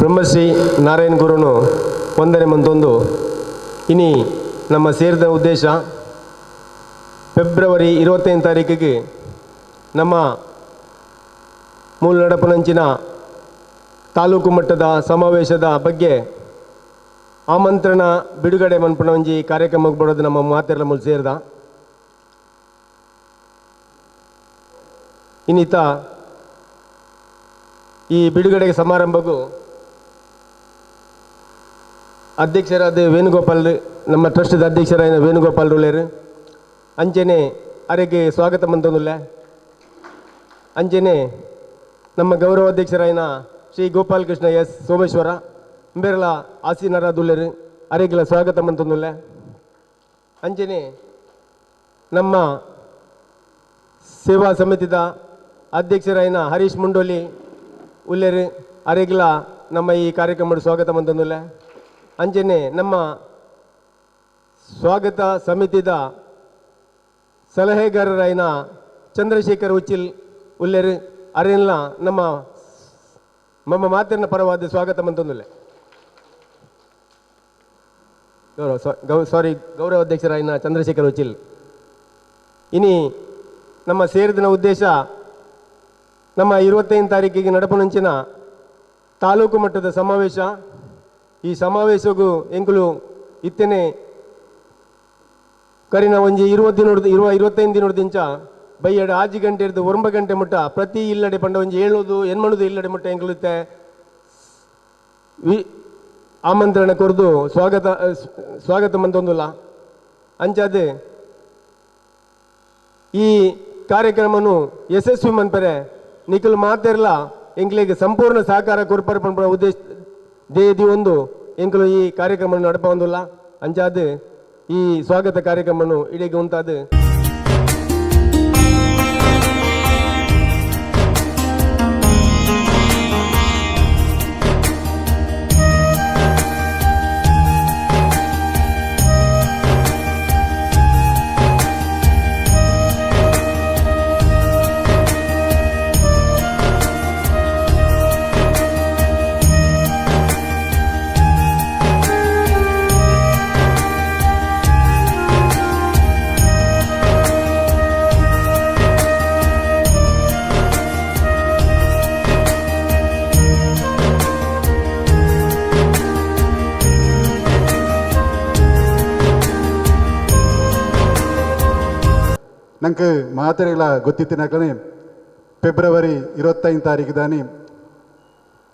ಬ್ರಹ್ಮಶ್ರೀ ನಾರಾಯಣ ಗುರುನು ವಂದನೆ ಮಂತೊಂದು ಇನಿ ನಮ್ಮ ಸೇರಿದ ಉದ್ದೇಶ ಫೆಬ್ರವರಿ 25 ತಾರೀಕಿಗೆ ನಮ್ಮ ಮೂಲ ನಡಪನಂಚಿನ ತಾಲೂಕು ಮಟ್ಟದ ಸಮಾವೇಶದ ಬಗ್ಗೆ ಆಮಂತ್ರಣ ಬಿಡುಗಡೆ ಮನ್ಪುನ ಒಂಜಿ ಕಾರ್ಯಕ್ರಮಕ್ಕೆ ಬರೋದು ನಮ್ಮ ಮಾತೆಲ್ಲ ಮೂಲ ಸೇರಿದ ಇನ್ನಿತ ಈ ಬಿಡುಗಡೆ ಸಮಾರಂಭಕ್ಕೂ ಅಧ್ಯಕ್ಷರಾದ ವೇಣುಗೋಪಾಲ್, ನಮ್ಮ ಟ್ರಸ್ಟ್ದ ಅಧ್ಯಕ್ಷರಾದ ವೇಣುಗೋಪಾಲ್ ರುಲೇರು ಅಂಚೆನೆ ಅರೆಗೆ ಸ್ವಾಗತ ಮಂತೊಂದುಲ್ಲ. ಅಂಚೆನೆ ನಮ್ಮ ಗೌರವ ಅಧ್ಯಕ್ಷರಾಯನ ಶ್ರೀ ಗೋಪಾಲಕೃಷ್ಣ ಎಸ್ ಸೋಮೇಶ್ವರ ಬೇರೆಲ್ಲ ಆಸೀನರಾದುಲ್ಲೇರು ಅರೆಗೆಲ್ಲ ಸ್ವಾಗತ ಮಂತೊಂದುಲ್ಲ. ಅಂಚೆನೆ ನಮ್ಮ ಸೇವಾ ಸಮಿತಿದ ಅಧ್ಯಕ್ಷರಾಯನ ಹರೀಶ್ ಮುಂಡೋಲಿ ಉಲ್ಲೇರು ಅರೆಗೆಲ್ಲ ನಮ್ಮ ಈ ಕಾರ್ಯಕ್ರಮದ ಸ್ವಾಗತ ಮಂತೊಂದುಲ್ಲ. ಅಂಚೆನೆ ನಮ್ಮ ಸ್ವಾಗತ ಸಮಿತಿದ ಸಲಹೆಗಾರರಾಯನ ಚಂದ್ರಶೇಖರ್ ಉಚ್ಚಿಲ್ ಉಲ್ಲೇರು ಅರೆಲ್ಲ ನಮ್ಮ ನಮ್ಮ ಮಾತಿನ ಪರವಾದ ಸ್ವಾಗತ ಮಂತೊಂದುಲ್ಲ. ಗೌರವ ಅಧ್ಯಕ್ಷರಾಯನ ಚಂದ್ರಶೇಖರ್ ಉಚ್ಚಿಲ್. ಇನಿ ನಮ್ಮ ಸೇರಿದಿನ ಉದ್ದೇಶ ನಮ್ಮ 25 ತಾರೀಕಿಗೆ ನಡಪನಂಚಿನ ತಾಲೂಕು ಮಟ್ಟದ ಸಮಾವೇಶ. ಈ ಸಮಾವೇಶಗೂ ಎಂಕುಲು ಇತ್ತನೆ ಕರಿನ ಒಂಜಿ 25 ದಿನದ ಬೈಯಡ 6 ಗಂಟೆ ಹಿಡಿದು 9 ಗಂಟೆ ಮುಟ್ಟ ಪ್ರತಿ ಇಲ್ಲಡೆ ಪಂಡ ಒಂಜಿ 7 8 ಇಲ್ಲಡೆ ಮುಟ್ಟ ಎಂಕುಲುತ್ತೆ ಆಮಂತ್ರಣ ಕೊರ್ದು ಸ್ವಾಗತ ಸ್ವಾಗತ ಮಂತೊಂದುಲ್ಲ. ಅಂಚಾದೆ ಈ ಕಾರ್ಯಕ್ರಮನು ಯಶಸ್ವಿ ಮನ್ಪರೆ ನಿಖಲ್ ಮಾತಿರಲ ಎಂಕ್ಲಿಗೆ ಸಂಪೂರ್ಣ ಸಹಕಾರ ಕೊರ್ಪರ್ ಪನ್ಪುನ ಉದ್ದೇಶ ದೇದಿ ಒಂದು ಎಂಕಲು ಈ ಕಾರ್ಯಕ್ರಮ ನಡಪೊಂದುಲ್ಲ. ಅಂಚಾದ ಈ ಸ್ವಾಗತ ಕಾರ್ಯಕ್ರಮನು ಇಡೀ ಉಂಟಾದ. ನಂಗೆ ಮಾತೆರೆಗಳ ಗೊತ್ತಿತ್ತಿನಕನೆ ಫೆಬ್ರವರಿ 25 ತಾರೀಕು ದಾನಿ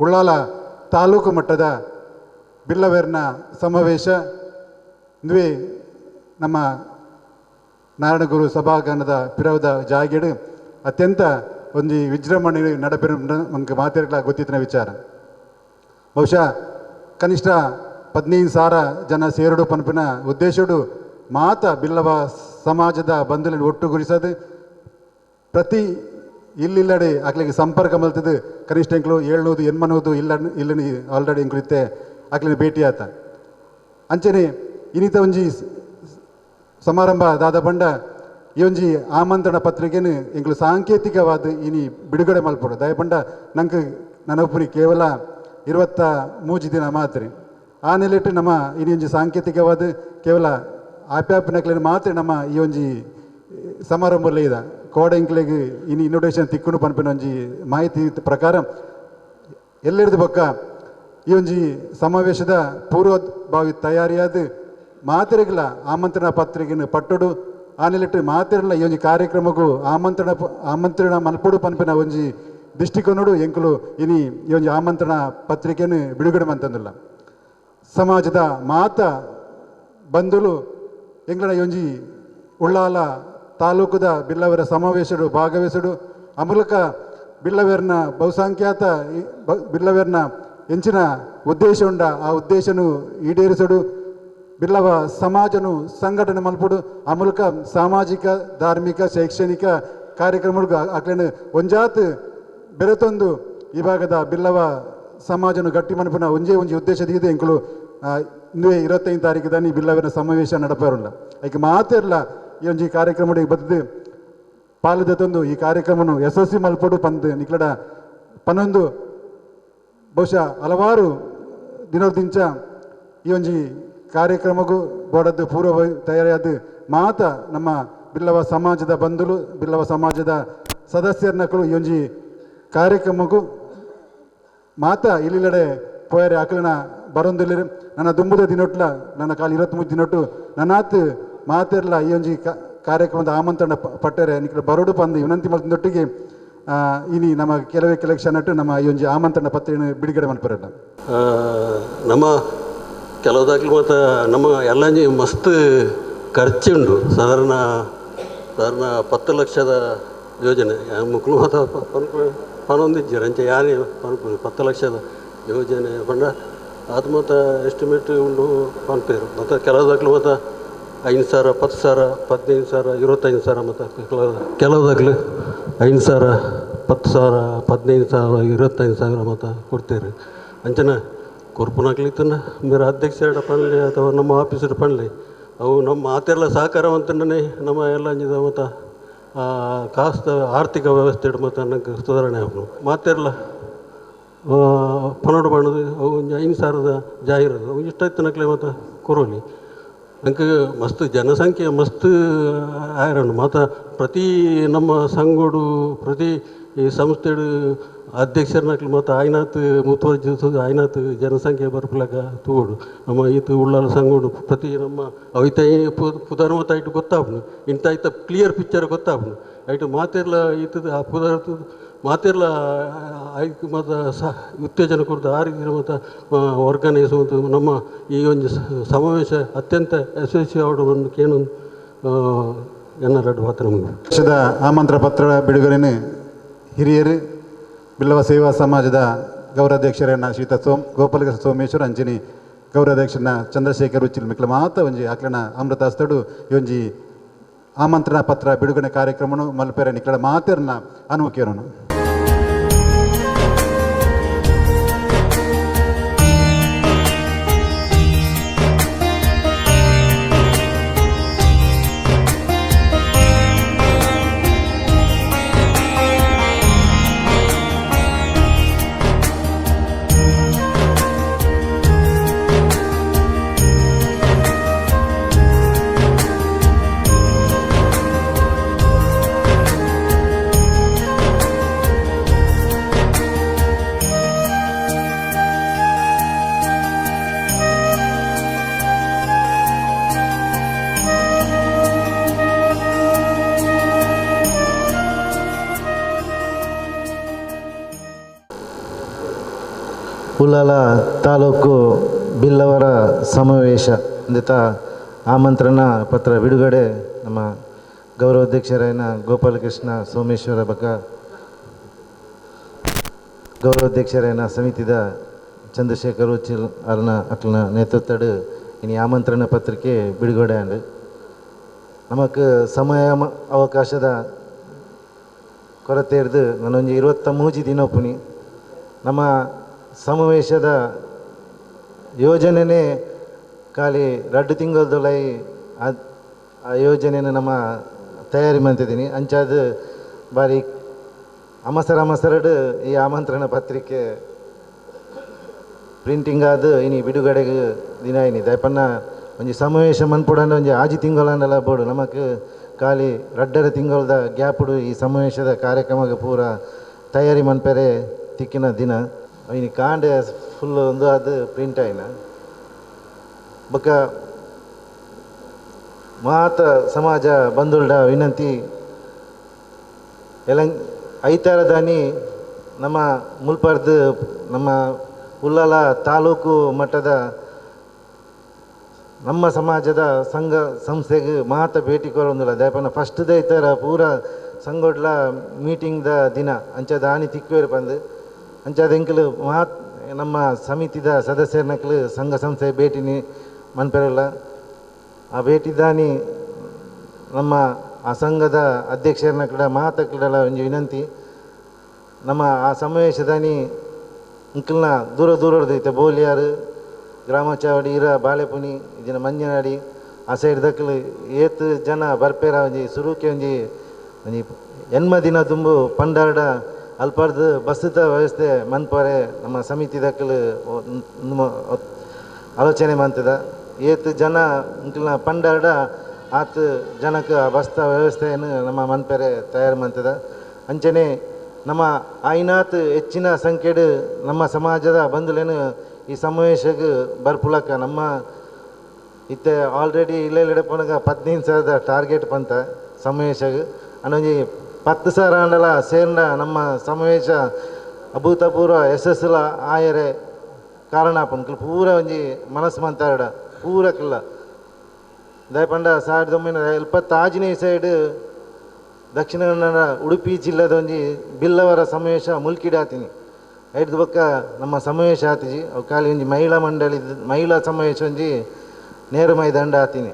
ಉಳ್ಳಾಲ ತಾಲೂಕು ಮಟ್ಟದ ಬಿಲ್ಲವೇರ್ನ ಸಮಾವೇಶ ಇಂದುವೆ ನಮ್ಮ ನಾರಾಯಣಗುರು ಸಭಾಗಣದ ಪಿರವದ ಜಾಗೆಡು ಅತ್ಯಂತ ಒಂದು ವಿಜೃಂಭಣೆ ನಡಪಿನ ನಮಗೆ ಮಾತೆರೆಗಳ ಗೊತ್ತಿತ್ತಿನ ವಿಚಾರ. ಬಹುಶಃ ಕನಿಷ್ಠ 15,000 ಜನ ಸೇರಡು ಪನ್ಪಿನ ಉದ್ದೇಶಡು ಮಾತ ಬಿಲ್ಲವ ಸಮಾಜದ ಬಂಧುలను ಒಟ್ಟುಗೂಡಿಸೋದು ಪ್ರತಿ ಇಲ್ಲಿಲ್ಲಡೆ ಆಕ್ಲಿಗೆ ಸಂಪರ್ಕ ಮಲ್ತದ್ದು ಕನಿಷ್ಠ ಎಂಕ್ಲು 700 800 ಇಲ್ಲ ಇಲ್ಲಿ ಆಲ್ರೆಡಿ ಎಂಕ್ಲು ಆಕ್ಲಿನ ಭೇಟಿ ಆತ. ಅಂಚನೆ ಇನ್ನಿತ ಒಂಜಿ ಸಮಾರಂಭ ದಾದ ಬಂಡ ಈ ಒಂಜಿ ಆಮಂತ್ರಣ ಪತ್ರಿಕೆನು ಎಂಕ್ಲು ಸಾಂಕೇತಿಕವಾದ ಇನಿ ಬಿಡುಗಡೆ ಮಲ್ಪಡು ದಯಪಂಡ ನಂಗೆ ನನೊಪ್ಪುನಿ ಕೇವಲ 23 ದಿನ ಮಾತ್ರ ಆ ನೆಲೆಟ್ಟು ನಮ್ಮ ಇನಿ ಒಂಜಿ ಸಾಂಕೇತಿಕವಾದ ಕೇವಲ ಆಪ್ಯಾಪಿನಕ್ಲಿನ ಮಾತ್ರ ನಮ್ಮ ಈ ಒಂಜಿ ಸಮಾರಂಭದಲ್ಲಿ ಇದೆ ಕೋಡೆಂಕ್ಲೆಗ್ ಇನಿ ಇನ್ವಿಟೇಷನ್ ತಿಕ್ಕುಂಡು ಪನ್ಪಿನ ಒಂಜಿ ಮಾಹಿತಿ ಪ್ರಕಾರ ಎಲ್ಲೆಡ್ದು ಬೊಕ್ಕ ಈ ಒಂಜಿ ಸಮಾವೇಶದ ಪೂರ್ವಭಾವಿ ತಯಾರಿಯಾದ ಮಾತೆರೆಗ್ಲ ಆಮಂತ್ರಣ ಪತ್ರಿಕೆನ ಪಟ್ಟಡು ಆ ನೆಲೆಟ್ಟು ಮಾತೆರೆಲ್ಲ ಈ ಒಂಜಿ ಕಾರ್ಯಕ್ರಮಕ್ಕೂ ಆಮಂತ್ರಣ ಆಮಂತ್ರಣ ಮಲ್ಪಡು ಪನ್ಪಿನ ಒಂಜಿ ದೃಷ್ಟಿಕೋನಡು ಎಂಕುಲು ಇನಿ ಈ ಒಂಜಿ ಆಮಂತ್ರಣ ಪತ್ರಿಕೆಯನ್ನು ಬಿಡುಗಡೆ ಮಂತಂದಿಲ್ಲ. ಸಮಾಜದ ಮಾತ ಬಂಧುಲು ಎಂಗ್ಲನ ಒಂಜಿ ಉಳ್ಳಾಲ ತಾಲೂಕುದ ಬಿಲ್ಲವರ ಸಮಾವೇಶಡು ಭಾಗವಹಿಸಡು ಆ ಮೂಲಕ ಬಿಲ್ಲವೇರ್ನ ಬಹುಸಂಖ್ಯಾತ ಬಿಲ್ಲವೇರ್ನ ಎಂಚಿನ ಉದ್ದೇಶ ಉಂಡ ಆ ಉದ್ದೇಶನು ಈಡೇರಿಸಡು ಬಿಲ್ಲವ ಸಮಾಜನು ಸಂಘಟನೆ ಮಲ್ಪಡು ಆ ಮೂಲಕ ಸಾಮಾಜಿಕ ಧಾರ್ಮಿಕ ಶೈಕ್ಷಣಿಕ ಕಾರ್ಯಕ್ರಮಗಳು ಅಕ್ಲೇನು ಒಂಜಾತ್ ಬೆರೆತೊಂದು ಈ ಭಾಗದ ಬಿಲ್ಲವ ಸಮಾಜನು ಗಟ್ಟಿ ಮನಪಿನ ಒಂಜೇ ಒಂಜಿ ಉದ್ದೇಶದ ಇದೆ ಎಂಕುಲು ಇಂದುವೆ 25 ತಾರೀಕು ದಾನಿ ಬಿಲ್ಲವರ ಸಮಾವೇಶ ನಡಪರುಲ್ಲ. ಐಕೆ ಮಾತಿರಲ್ಲ ಈ ಒಂಜಿ ಕಾರ್ಯಕ್ರಮ ಬದ್ದು ಪಾಲದ ತಂದು ಈ ಕಾರ್ಯಕ್ರಮನು ಯಶಸ್ವಿ ಮಲ್ಪಡು ಪಂದ್ ನಿಕ್ಲಡ ಪನ್ನೊಂದು ಬಹುಶಃ ಹಲವಾರು ದಿನದಿಂಚ ಈ ಒಂಜಿ ಕಾರ್ಯಕ್ರಮಕ್ಕೂ ಬೋಡದ್ದು ಪೂರ್ವ ತಯಾರಿಯಾದ ಮಾತ ನಮ್ಮ ಬಿಲ್ಲವ ಸಮಾಜದ ಬಂಧುಲು ಬಿಲ್ಲವ ಸಮಾಜದ ಸದಸ್ಯರನಕಲು ಈ ಒಂಜಿ ಕಾರ್ಯಕ್ರಮಕ್ಕೂ ಮಾತ ಇಲ್ಲಿಲ್ಲಡೆ ಪೋಯರೆ ಅಕಲನ ಬರೊಂದಿಲ್ಲ. ನನ್ನ ದುಂಬುದ ದಿನೊಟ್ಲ ನನ್ನ ಕಾಲು 23 ದಿನೊಟ್ಟು ನನ್ನಾತ್ ಮಾತಿರಲ್ಲ ಈ ಒಂಜಿ ಕಾರ್ಯಕ್ರಮದ ಆಮಂತ್ರಣ ಪಟ್ಟರೆ ನಿಕಲ ಬರೋಡು ಪಂದು ವಿನಂತಿ ಮಲ್ತೊಟ್ಟಿಗೆ ಇನಿ ನಮ್ಮ ಕೆಲವೇ ಕೆಲಕ್ಷನ್ ನಮ್ಮ ಈ ಒಂಜಿ ಆಮಂತ್ರಣ ಪತ್ರಿಕೆಯನ್ನು ಬಿಡುಗಡೆ ಮಲ್ಪರಲ್ಲ. ನಮ್ಮ ಕೆಲವುದಾಗ್ಲಿ ಮತ್ತು ನಮ್ಮ ಎಲ್ಲ ಮಸ್ತ್ ಖರ್ಚುಂಡು. ಸಾಧಾರಣ ಸಾಧಾರಣ 10 ಲಕ್ಷದ ಯೋಜನೆ ಮಕ್ಕಳು ಮತ್ತು ಪನೊಂದಿಜ್ಜರು ಅಂಚೆ ಯಾರೇ ಪನ್ಪು 10 ಲಕ್ಷದ ಯೋಜನೆ ಪಂಡ ಅದು ಮತ್ತು ಎಸ್ಟಿಮೇಟ್ ಉಂಡು ಪನ್ಪೇರು. ಮತ್ತು ಕೆಲವುದಾಗ್ಲು ಮತ್ತು 5,000 10,000 15,000 25,000 ಮತ್ತು ಕೆಲವುದಾಗ್ಲು 5,000 10,000 15,000 25,000 ಮತ್ತು ಕೊಡ್ತೇವೆ. ಅಂಚನ ಕೊರ್ಪುನಾಗ್ಲಿತ್ತನ ಮೇರೆ ಅಧ್ಯಕ್ಷರ ಪನ್ಲೆ ಅಥವಾ ನಮ್ಮ ಆಫೀಸರ್ ಪನ್ಲೆ ಅವು ನಮ್ಮ ಮಾತೆಲ್ಲ ಸಹಕಾರವಂತನೇ ನಮ್ಮ ಎಲ್ಲ ಮತ್ತು ಕಾಸ್ತ ಆರ್ಥಿಕ ವ್ಯವಸ್ಥೆ ಮತ್ತು ನಂಗೆ ಸುಧಾರಣೆ ಆಪುಂಡು. ಮಾತೆರ್ಲ ಪನೋಡು ಬಣ್ಣದ ಅವು ಒಂಜಿ 5,000 ಜಾಹೀರಾತು ಅವು ಇಷ್ಟಾಯ್ತು ಮತ್ತು ಕೊರೋಲಿ. ನಂಗೆ ಮಸ್ತ್ ಜನಸಂಖ್ಯೆ ಮಸ್ತ್ ಆಯರಣ್ಣು ಮತ್ತು ಪ್ರತಿ ನಮ್ಮ ಸಂಘೋಡು ಪ್ರತಿ ಈ ಸಂಸ್ಥೆಡು ಅಧ್ಯಕ್ಷರನ್ನಾಕ್ಲಿ ಮತ್ತು ಆಯ್ನಾತ್ ಮುತುವರ್ಜಿ ಆಯ್ನಾತ್ ಜನಸಂಖ್ಯೆ ಬರ್ಪುಲಕ ತೂವೊಡು. ನಮ್ಮ ಈತ ಉಳ್ಳಾಲ ಸಂಘೋಡು ಪ್ರತಿ ನಮ್ಮ ಅವಿತ ಪುದರ್ ಮತ್ತು ಐಟು ಗೊತ್ತಾಪುಂಡು ಇಂಥ ಐತ ಕ್ಲಿಯರ್ ಪಿಕ್ಚರ್ ಗೊತ್ತಾಪುಂಡು. ಐಟು ಮಾತೆರ್ಲ ಈತದ ಆ ಪುದರ್ ಮಾತೆರ್ಲ ಐಕ್ ಮತ್ತು ಸ ಉತ್ತೇಜನ ಕೊಡ್ದು ಆ ರೀತಿ ಮತ್ತು ಆರ್ಗನೈಸ್ ಮತ್ತು ನಮ್ಮ ಈ ಒಂದು ಸಮಾವೇಶ ಅತ್ಯಂತ ಯಶಸ್ವಿ ಆವಡು ಒಂದು ಕೇನು ಎನ್ನರಡು ಮಾತ್ರ ನಮಗೆ. ಪಕ್ಷದ ಆಮಂತ್ರಣ ಪತ್ರ ಬಿಡುಗಡೆನೆ ಹಿರಿಯರು ಬಿಲ್ಲವ ಸೇವಾ ಸಮಾಜದ ಗೌರವಾಧ್ಯಕ್ಷರನ್ನ ಶ್ರೀತ ಗೋಪಾಲಕೃಷ್ಣ ಸೋಮೇಶ್ವರ ಅಂಚಿನಿ ಗೌರವಾಧ್ಯಕ್ಷರನ್ನ ಚಂದ್ರಶೇಖರ್ ಉಚ್ಚಿಲ್ ಮಿಕ್ಲ ಮಾತ ಒಂಜಿ ಅಕ್ಲನ ಅಮೃತಾಸ್ತಡು ಈ ಒಂಜಿ ಆಮಂತ್ರಣ ಪತ್ರ ಬಿಡುಗಡೆ ಕಾರ್ಯಕ್ರಮನು ಮಲ್ಪೆರೆ ನಿಕ್ಲಡ ಮಾತೆರ್ನ ಅನುಮುಖಿಯರನು. ಉಳ್ಳಾಲ ತಾಲೂಕು ಬಿಲ್ಲವರ ಸಮಾವೇಶ ಅಂದಿತ ಆಮಂತ್ರಣ ಪತ್ರ ಬಿಡುಗಡೆ ನಮ್ಮ ಗೌರವಾಧ್ಯಕ್ಷರಾಯನ ಗೋಪಾಲಕೃಷ್ಣ ಸೋಮೇಶ್ವರ ಬಕ ಗೌರವಾಧ್ಯಕ್ಷರಾಯನ ಸಮಿತಿದ ಚಂದ್ರಶೇಖರ್ ಉಚ್ಚಿಲ್ ಅರ್ನ ಅಕ್ಲನ ನೇತೃತ್ವದ ಇನಿ ಆಮಂತ್ರಣ ಪತ್ರಿಕೆ ಬಿಡುಗಡೆ ಅಂಡು. ನಮಕ್ ಸಮಯ ಅವಕಾಶದ ಕೊರತೆ ಹಿಡಿದು ನಾನೊಂದು 23 ದಿನ ಒಪ್ಪುನಿ. ನಮ್ಮ ಸಮಾವೇಶದ ಯೋಜನೆನೇ ಖಾಲಿ 2 ತಿಂಗಳದೊಳೈ ಆ ಯೋಜನೆಯನ್ನು ನಮ್ಮ ತಯಾರಿ ಮಾಡ್ತಿದ್ದೀನಿ. ಅಂಚಾದ ಬಾರಿ ಅಮಸರ ಅಮಸರಡು ಈ ಆಮಂತ್ರಣ ಪತ್ರಿಕೆ ಪ್ರಿಂಟಿಂಗ್ ಆದ ಇನಿ ಬಿಡುಗಡೆಗೆ ದಿನ ಏನಿದೆ ಪನ್ನ ಒಂಜಿ ಸಮಾವೇಶ ಮನ್ಪುಡಂಡ ಒಂಜಿ 6 ತಿಂಗಳಂಡಲ ಬೋಡು ನಮಕ್ ಖಾಲಿ 2.5 ತಿಂಗಳದ ಗ್ಯಾಪುಡು ಈ ಸಮಾವೇಶದ ಕಾರ್ಯಕ್ರಮಕ್ಕೆ ಪೂರ ತಯಾರಿ ಮನ್ಪೆರೆ ತಿಕ್ಕಿನ ದಿನ. ಇನಿ ಕಾಂಡೆ ಫುಲ್ ಒಂದು ಅದು ಪ್ರಿಂಟ್ ಆಯ್ನ ಬೊಕ್ಕ ಮಾತ ಸಮಾಜ ಬಂಧುಲ್ಡ ವಿನಂತಿ ಎಲ್ಲ ಐತಾರದಾನಿ ನಮ್ಮ ಮುಲ್ಪರ್ದು ನಮ್ಮ ಉಳ್ಳಾಲ ತಾಲೂಕು ಮಟ್ಟದ ನಮ್ಮ ಸಮಾಜದ ಸಂಘ ಸಂಸ್ಥೆಗೆ ಮಾತ ಭೇಟಿ ಕೊರೊಂದುಲ್ಲ. ದಯಪನ ಫಸ್ಟ್ ಐತಾರ ಪೂರ ಸಂಗೊಡ್ಲ ಮೀಟಿಂಗ್ದ ದಿನ ಅಂಚದ ಆನಿ ತಿಕ್ವೇರು ಪಂದು ಅಂಚಾದ ಎಂಕಲು ಮಹಾತ್ ನಮ್ಮ ಸಮಿತಿದ ಸದಸ್ಯರನಕ್ಲು ಸಂಘ ಸಂಸ್ಥೆ ಭೇಟಿ ಮನ್ಪೆರಲ್ಲ. ಆ ಭೇಟಿದಾನಿ ನಮ್ಮ ಆ ಸಂಘದ ಅಧ್ಯಕ್ಷರನ್ನ ಕೂಡ ಮಾತಕ್ಲೆಲ್ಲ ಒಂಜಿ ವಿನಂತಿ ನಮ್ಮ ಆ ಸಮಾವೇಶದಾನಿ ಇಂಕಲ್ನ ದೂರ ದೂರದ್ದು ಐತೆ ಬೋಲಿಯಾರು ಗ್ರಾಮಚಾವಡಿ ಇರ ಬಾಳೆಪುನಿ ಇದಿನ ಮಂಜನಾಡಿ ಆ ಸೈಡ್ ದಕ್ಕಲು ಏತ್ ಜನ ಬರ್ಪೇರ ಒಂಜಿ ಸುರುಕೆ ಒಂಜಿ ಒಂಜಿ 80 ದಿನ ತುಂಬು ಪಂಡಾರಡ ಅಲ್ಪರ್ದು ಬಸ್ಸುದ ವ್ಯವಸ್ಥೆ ಮನ್ಪರೆ ನಮ್ಮ ಸಮಿತಿ ದಕ್ಕಲು ಆಲೋಚನೆ ಮಂತದ ಏತ್ ಜನ ಇಂಕ್ಲನ ಪಂಡಾರ್ಡ ಆತ್ ಜನಕ್ಕೆ ಆ ಬಸ್ತ ವ್ಯವಸ್ಥೆಯನ್ನು ನಮ್ಮ ಮನ್ಪೆರೆ ತಯಾರು ಮಂತದ. ಅಂಚನೆ ನಮ್ಮ ಆಯ್ನಾತ್ ಹೆಚ್ಚಿನ ಸಂಖ್ಯೆಡು ನಮ್ಮ ಸಮಾಜದ ಬಂಧುಲೇನು ಈ ಸಮಾವೇಶಕ್ಕೆ ಬರ್ಪುಲಕ್ಕ ನಮ್ಮ ಇತ್ತೆ ಆಲ್ರೆಡಿ ಇಲ್ಲ ಪೋನಾಗ 15,000 ಟಾರ್ಗೆಟ್ ಪಂತ ಸಮಾವೇಶಕ್ಕೆ ಅನ್ನೊಂಜಿ 10,000 ಆಂಡಲ ಸೇರ್ನ ನಮ್ಮ ಸಮಾವೇಶ ಅಭೂತಪೂರ್ವ ಯಶಸ್ಸುಲ ಆಯರೆ ಕಾರಣ ಪಂಕ್ಲು ಪೂರ ಒಂಜಿ ಮನಸ್ಸು ಮಂತಾರಡ ಪೂರಕ್ಕಿಲ್ಲ. ದಯಪಂಡ 1976ನೇ ಸೈಡ್ ದಕ್ಷಿಣ ಕನ್ನಡ ಉಡುಪಿ ಜಿಲ್ಲೆದ ಒಂಜಿ ಬಿಲ್ಲವರ ಸಮಾವೇಶ ಮುಲ್ಕಿಡ್ ಆತೀನಿ. ಐದು ಬೊಕ್ಕ ನಮ್ಮ ಸಮಾವೇಶ ಆತಿಜಿ ಅವು ಖಾಲಿ ಒಂಜಿ ಮಹಿಳಾ ಮಂಡಳಿ ಮಹಿಳಾ ಸಮಾವೇಶ ಒಂಜಿ ನೇರು ಮೈದಂಡ ಆತೀನಿ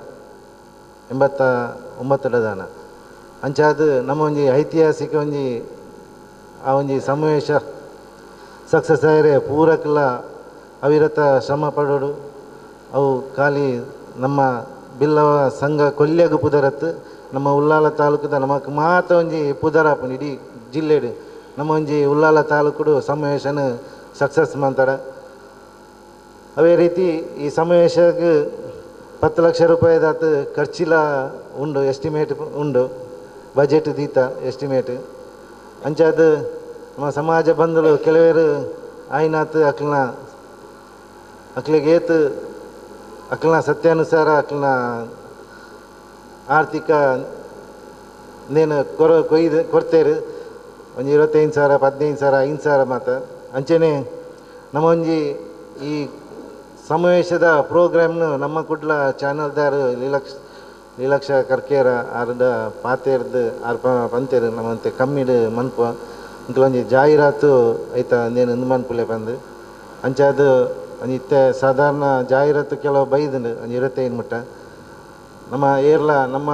89 ದಾನ. ಅಂಚಾದ ನಮ್ಮ ಒಂಜಿ ಐತಿಹಾಸಿಕ ಒಂಜಿ ಆ ಒಂಜಿ ಸಮಾವೇಶ ಸಕ್ಸಸ್ ಆಯರೆ ಪೂರಕ್ಲ ಅವಿರತ ಶ್ರಮ ಪಡೋಡು. ಅವು ಖಾಲಿ ನಮ್ಮ ಬಿಲ್ಲವ ಸಂಘ ಕೊಲ್ಯಗು ಪುದರತ್ತು ನಮ್ಮ ಉಲ್ಲಾಲ ತಾಲೂಕುದ ನಮಕ್ ಮಾತ ಒಂಜಿ ಪುದರಾಪುಂಡು ಇಡೀ ಜಿಲ್ಲೆಡು ನಮ್ಮ ಒಂಜಿ ಉಲ್ಲಾಲ ತಾಲೂಕುಡು ಸಮಾವೇಶನ ಸಕ್ಸಸ್ ಮಂತಾಡ. ಅದೇ ರೀತಿ ಈ ಸಮಾವೇಶಕ್ಕೆ 10 ಲಕ್ಷ ರೂಪಾಯಿದಾತು ಖರ್ಚಿಲ ಉಂಡು ಎಸ್ಟಿಮೇಟ್ ಉಂಡು ಬಜೆಟ್ ದೀತ ಎಸ್ಟಿಮೇಟ್. ಅಂಚಾದ ನಮ್ಮ ಸಮಾಜ ಬಂಧುಲು ಕೆಲವೇರು ಆಯ್ನಾತ್ ಅಕ್ಲನ ಅಕ್ಲಿಗೆ ಏತು ಅಕ್ಲನ ಸತ್ಯಾನುಸಾರ ಅಕ್ಲನ ಆರ್ಥಿಕ ನೇನು ಕೊಯ್ದು ಕೊಡ್ತೇರು ಒಂಜಿ 25,000 15,000 5,000 ಮಾತ. ಅಂಚನೆ ನಮ್ಮ ಒಂಜಿ ಈ ಸಮಾವೇಶದ ಪ್ರೋಗ್ರಾಮ್ನು ನಮ್ಮ ಕುಡ್ಲ ಚಾನಲ್ದಾರು ಲೀಲಕ್ಷ ಕರ್ಕೇರ ಆರ್ದ ಪಾತೇರ್ದು ಆರ್ ಪಂತೇರು ನಮ್ಮಂತೆ ಕಮ್ಮಿಡು ಮನ್ಪ ಇಂಕ್ಲೊಂಜಿ ಜಾಹೀರಾತು ಐತ ಅಂದೇನು ಇಂದು ಮನ್ಪುಲೆ ಬಂದು ಅಂಚಾದ ಒಂಜಿ ಇತ್ತೆ ಸಾಧಾರಣ ಜಾಹೀರಾತು ಕೆಲವು ಬೈದುಂಡು ಒಂಜಿ 25 ಮುಟ್ಟ ನಮ್ಮ ಏರ್ಲ ನಮ್ಮ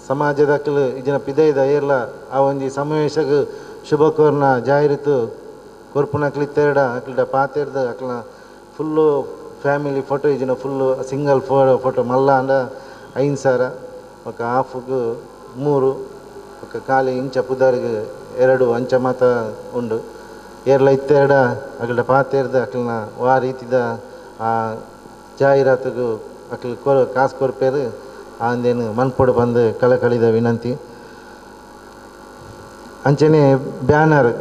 ಸಮಾಜದಕ್ಕಲು ಇಜಿನ ಪಿದೈದ ಏರ್ಲ ಆ ಒಂಜಿ ಸಮಾವೇಶಕ್ಕೆ ಶುಭ ಕೋರ್ನ ಜಾಹೀರಾತು ಕೊರ್ಪುನ ಅಕ್ಲಿತ್ತೆರಡ ಅಕ್ಲಿಡ ಪಾತೆರ್ದು ಅಕ್ಲ full family photo ಇಜಿನ full single photo ಮಲ್ಲ ಅಂಡ 5,000 ఒక ಹಾಫ್ಗೆ 3 ఒక ಖಾಲಿ ಇಂಚ ಪುದರ್ಗೆ 2 ಅಂಚ ಮಾತ ಉಂಡು. ಏರ್ಲ ಇತ್ತೆರಡ ಅಕ್ಲಿಡ ಪಾತೆರ್ದು ಅಕ್ಲನ ವಾ ರೀತಿದ ಆ ಜಾಹೀರಾತುಗು ಅಕ್ಲು ಕಾಸು ಕೊರ್ಪೇರು ಅಂದೇನು ಮನ್ಪೊಡು ಬಂದು ಕಳಕಳಿದ ವಿನಂತಿ. ಅಂಚನೆ ಬ್ಯಾನರ್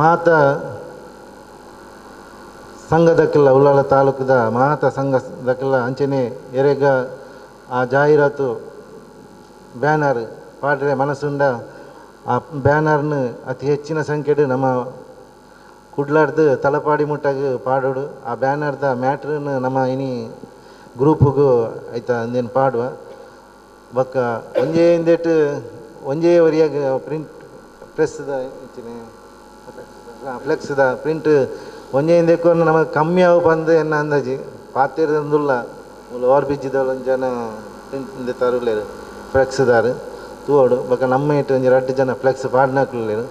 ಮಾತ ಸಂಘದಕ್ಕೆಲ್ಲ ಉಲ್ಲಾಲ ತಾಲೂಕದ ಮಾತ ಸಂಘದಕ್ಕೆಲ್ಲ ಅಂಚನೆ ಎರೆಗ ಆ ಜಾಹೀರಾತು ಬ್ಯಾನರ್ ಪಾಡ್ರೆ ಮನಸ್ಸುಂಡ ಆ ಬ್ಯಾನರ್ನ ಅತಿ ಹೆಚ್ಚಿನ ಸಂಖ್ಯೆಡು ನಮ್ಮ ಕುಡ್ಲಾರ್ದು ತಲಪಾಡಿ ಮುಟ್ಟಾಗ ಪಾಡೋಡು. ಆ ಬ್ಯಾನರ್ದ ಮ್ಯಾಟ್ರನ್ನು ನಮ್ಮ ಇನಿ ಗ್ರೂಪುಗು ಆಯ್ತಾ ಅಂದೇನು ಪಾಡುವ ಬೊಕ್ಕ ಒಂಜೇ ಇಂದೇಟ್ ಒಂಜೇ ವರಿಯಾಗ ಪ್ರಿಂಟ್ ಪ್ರೆಸ್ದ ಇಂಚಿನೆ ಫ್ಲೆಕ್ಸ್ದ ಪ್ರಿಂಟ್ ಒಂಜೇ ಇಂದೇಕು ನಮಗೆ ಕಮ್ಮಿ ಆವು ಬಂದು ಎನ್ನ ಅಂದಾಜಿ ಪಾತಿರಂದುಲ್ಲ ಓವರ್ ಬಿಜ್ಜಿದವಳು ಒಂಜಿ ಜನ ಪ್ರಿಂಟ್ ತರುಲೇರು ಫ್ಲೆಕ್ಸ್ದಾರು ತೂವೋಡು. ಬೊಕ್ಕ ನಮ್ಮ ಇಟ್ಟು ಒಂಜಿ 2 ಜನ ಫ್ಲೆಕ್ಸ್ ಪಾಡ್ನಕ್ಲೇರು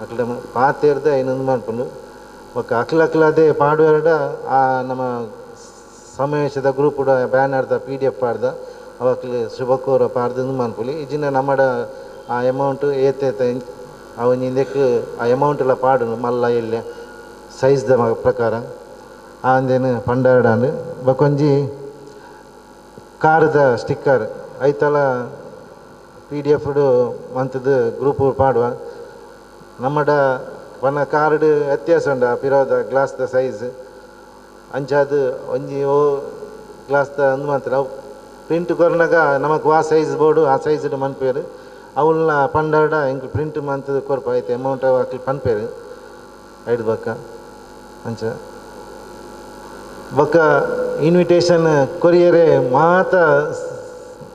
ಅಕ್ಲ ಪಾತೆರ್ದ ಇನ್ನೊಂದು ಮನ್ಪುಂಡು. ಬೊಕ್ಕ ಅಕ್ಲಕ್ಲದೇ ಪಾಡುವೆರಡ ಆ ನಮ್ಮ ಸಮಾವೇಶದ ಗ್ರೂಪ್ ಬ್ಯಾನರ್ದ PDF ಪಾಡ್ದ ಅವಕ್ಲು ಶುಭಕೋರ ಪಾಡ್ದು ಮನ್ಪುಲಿ. ಇಜಿನ ನಮ್ಮಡ ಆ ಅಮೌಂಟ್ ಏತೇತ ಆ ಒಂಜಿ ಇಂದೆಕ್ ಆ ಅಮೌಂಟ್ ಎಲ್ಲ ಪಾಡುನು ಮಲ್ಲ ಇಲ್ಲ ಸೈಜ್ದ ಪ್ರಕಾರ ಆ ಅಂದೇನು ಪಂಡಾರಡಾಂಡು. ಬೊಕೊಂಜಿ ಕಾರದ ಸ್ಟಿಕ್ಕರ್ ಐತಲ PDF ಮಂತದ್ದು ಗ್ರೂಪ್ ಪಾಡುವ ನಮ್ಮಡ ಪನ ಕಾರ್ಡ್ ವ್ಯತ್ಯಾಸ ಉಂಡು ಆ ಪಿರೋದ ಗ್ಲಾಸ್ದ ಸೈಜ್ ಅಂಚಾದ ಒಂಜಿ ಓ ಗ್ಲಾಸ್ದ ಅಂದು ಮಾತ್ರ ಅವು ಪ್ರಿಂಟ್ ಕೊರ್ನಾಗ ನಮಕ್ ವಾ ಸೈಜ್ ಬೋರ್ಡು ಆ ಸೈಜ್ ಮನ್ಪೇರು ಅವನ್ನ ಪಂಡಾಡ ಇಂಕ್ ಪ್ರಿಂಟ್ ಮಂತದ್ದು ಕೊರ್ಪ ಐತೆ ಅಮೌಂಟ್ ಅಕ್ಲು ಪನ್ಪೇರು ಐದು ಬೊಕ್ಕ ಅಂಚ ಬೊಕ್ಕ ಇನ್ವಿಟೇಷನ್ ಕೊರಿಯರೇ ಮಾತ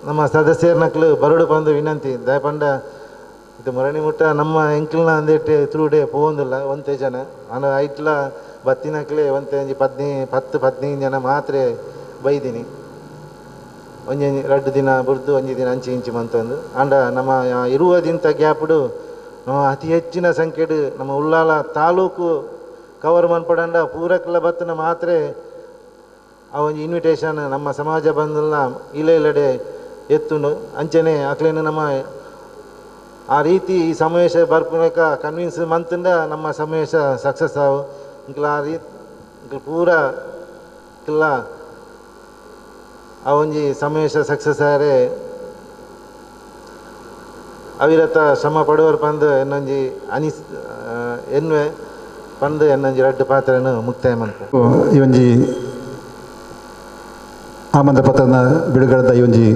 ನಮ್ಮ ಸದಸ್ಯರ್ನಕ್ಲು ಬರಡು ಬಂದು ವಿನಂತಿ. ದಯಪಂಡ ಇದು ಮುರಣಿ ಮುಟ್ಟ ನಮ್ಮ ಎಂಕ್ಲನ ಅಂದೇಟೆ ತ್ರೂಡೆ ಪೋವೊಂದಿಲ್ಲ ಒಂತೆ ಜನ ಅನ ಐಟ್ಲ ಬತ್ತಿನಕ್ಲೆ ಒಂತೆ ಒಂಜಿ 10 15 ಜನ ಮಾತ್ರ ಬೈದಿನಿ ಒಂಜಿ 2 ದಿನ ಬುರ್ದು ಒಂಜಿ ದಿನ ಅಂಚಿ ಇಂಚಿ ಮಂತೊಂದು. ಆಂಡ ನಮ್ಮ ಇರುವುದಿಂತ ಗ್ಯಾಪ್ಡು ನಮ್ಮ ಅತಿ ಹೆಚ್ಚಿನ ಸಂಖ್ಯೆಡು ನಮ್ಮ ಉಲ್ಲಾಲ ತಾಲೂಕು ಕವರ್ ಮನ್ಪಡಂಡ ಪೂರಕ್ಲ ಬತ್ತಿನ ಮಾತ್ರ ಆ ಒಂಜಿ ಇನ್ವಿಟೇಷನ್ ನಮ್ಮ ಸಮಾಜ ಬಂಧುಲ್ನ ಇಲೆ ಇಲ್ಲಡೆ ಎತ್ತುಂಡು. ಅಂಚನೆ ಅಕ್ಲೇನು ನಮ್ಮ ಆ ರೀತಿ ಈ ಸಮಾವೇಶ ಬರ್ಪುನಕ ಕನ್ವಿನ್ಸ್ ಮಂತಂಡ ನಮ್ಮ ಸಮಾವೇಶ ಸಕ್ಸಸ್ ಆವು. ಇಂಕ್ಲ ಆ ರೀತಿ ಇಂಕ್ಲ ಪೂರ ಇಂಕ್ಲ ಆ ಒಂಜಿ ಸಮಾವೇಶ ಸಕ್ಸಸ್ ಆರೆ ಅವಿರತ ಶ್ರಮ ಪಡುವರು ಪಂದು ಎನ್ನೊಂಜಿ ಅನಿಸ್ ಎನ್ನುವೆ ಪಂದು ಎನ್ನೊಂಜಿ ರಡ್ಡು ಪಾತ್ರನು ಮುಕ್ತಾಯ ಮನ್ಪು. ಈ ಒಂಜಿ ಆಮಂತ್ರ ಪತ್ರದ ಬಿಡುಗಡೆದ ಈ ಒಂಜಿ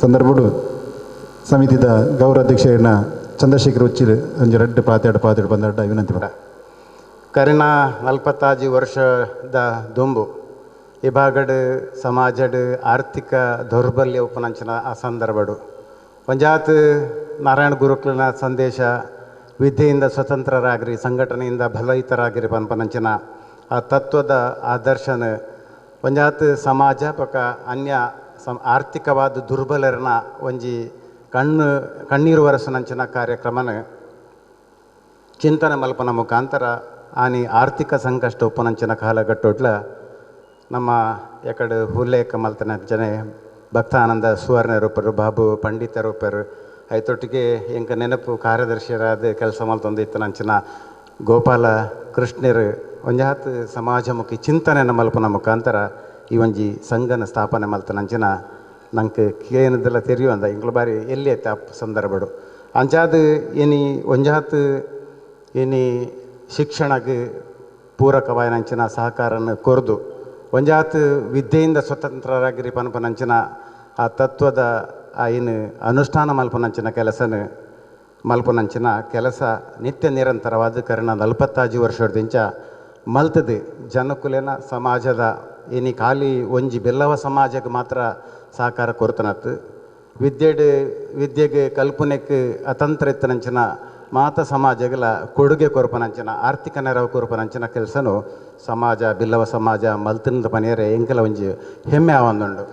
ಸಂದರ್ಭಡು ಸಮಿತಿದ ಗೌರವಾಧ್ಯಕ್ಷೆಯನ್ನ ಚಂದ್ರಶೇಖರ್ ಉಚ್ಚಿಲ್ ಒಂಜಿ ರಡ್ಡು ಪಾತ್ಯಾಡು ಪಾತ್ಯಾಡು ಬಂದಡ್ಡ ವಿನಂತಿ ಮಾಡ. ಕರಿನ 45 ವರ್ಷದ ದುಂಬು ಈ ಭಾಗಡ್ ಸಮಾಜಡ್ ಆರ್ಥಿಕ ದೌರ್ಬಲ್ಯ ಉಪನಂಚಿನ ಆ ಸಂದರ್ಭಡು ಒಂಜಾತ್ ನಾರಾಯಣ ಗುರುಕುಲನ ಸಂದೇಶ ವಿದ್ಯೆಯಿಂದ ಸ್ವತಂತ್ರರಾಗಿರಿ, ಸಂಘಟನೆಯಿಂದ ಬಲಯಿತರಾಗಿರಿ ಪನ್ಪನಂಚಿನ ಆ ತತ್ವದ ಆದರ್ಶನ ಒಂಜಾತ್ ಸಮಾಜ ಪಕ್ಕ ಅನ್ಯ ಆರ್ಥಿಕವಾದ ದುರ್ಬಲರನ್ನ ಒಂಜಿ ಕಣ್ಣೀರು ವರಸನಂಚಿನ ಕಾರ್ಯಕ್ರಮನ ಚಿಂತನೆ ಮಲ್ಪನ ಮುಖಾಂತರ ಆನಿ ಆರ್ಥಿಕ ಸಂಕಷ್ಟ ಉಪನಂಚಿನ ಕಾಲಘಟ್ಟೊಟ್ಲ ನಮ್ಮ ಎಕಡೆ ಉಲ್ಲೇಖ ಮಲ್ತನ ಜನ ಭಕ್ತಾನಂದ ಸುವರ್ಣ ರೂಪರು, ಬಾಬು ಪಂಡಿತ ರೂಪರು, ಐತೊಟ್ಟಿಗೆ ಎಂಕ ನೆನಪು ಕಾರ್ಯದರ್ಶಿಯರಾದ ಕೆಲಸ ಮಲ್ತೊಂದು ಇತ್ತನಂಚಿನ ಗೋಪಾಲ ಕೃಷ್ಣರು ಒಂಜಾತ್ ಸಮಾಜಮುಖಿ ಚಿಂತನೆಯನ್ನು ಮಲ್ಪನ ಮುಖಾಂತರ ಈ ಒಂಜಿ ಸಂಘನ ಸ್ಥಾಪನೆ ಮಲ್ತನಂಚಿನ ನಂಗೆ ಕೇನದೆಲ್ಲ ತೆರೆಯುವಂದ ಇಂಗ್ಲ ಬಾರಿ ಎಲ್ಲಿ ಐತೆ ಆ ಸಂದರ್ಭಡು. ಅಂಚಾದ ಏನಿ ಒಂಜಾತ್ ಏನಿ ಶಿಕ್ಷಣಕ್ಕೆ ಪೂರಕವಾಯಿನಂಚಿನ ಸಹಕಾರನ ಕೊರ್ದು ಒಂಜಾತ್ ವಿದ್ಯೆಯಿಂದ ಸ್ವತಂತ್ರರಾಗಿರಿ ಪನ್ಪನಂಚಿನ ಆ ತತ್ವದ ಆ ಏನು ಅನುಷ್ಠಾನ ಮಲ್ಪನಂಚಿನ ಕೆಲಸನ ಮಲ್ಪನಂಚಿನ ಕೆಲಸ ನಿತ್ಯ ನಿರಂತರವಾದ ಕರ್ಣ 45 ವರ್ಷದಿಂಚ ಮಲ್ತದೆ ಜನಕುಲೇನ ಸಮಾಜದ ಏನಿ ಖಾಲಿ ಒಂಜಿ ಬೆಲ್ಲವ ಸಮಾಜಕ್ಕೆ ಮಾತ್ರ ಸಹಕಾರ ಕೊರತನತ್ತು ವಿದ್ಯೆಗೆ ಕಲ್ಪನೆಗೆ ಅತಂತ್ರ ಇತ್ತನಂಚಿನ ಮಾತ ಸಮಾಜಗಳ ಕೊಡುಗೆ ಕೊರಪನಂಚಿನ ಆರ್ಥಿಕ ನೆರವು ಕೊರಪನಂಚಿನ ಕೆಲಸನು ಸಮಾಜ ಬಿಲ್ಲವ ಸಮಾಜ ಮಲ್ತಿನ ಪನಿಯರೆ ಎಂಕಲ ಒಂಜಿ ಹೆಮ್ಮೆ ಆವಂದುಂಡು.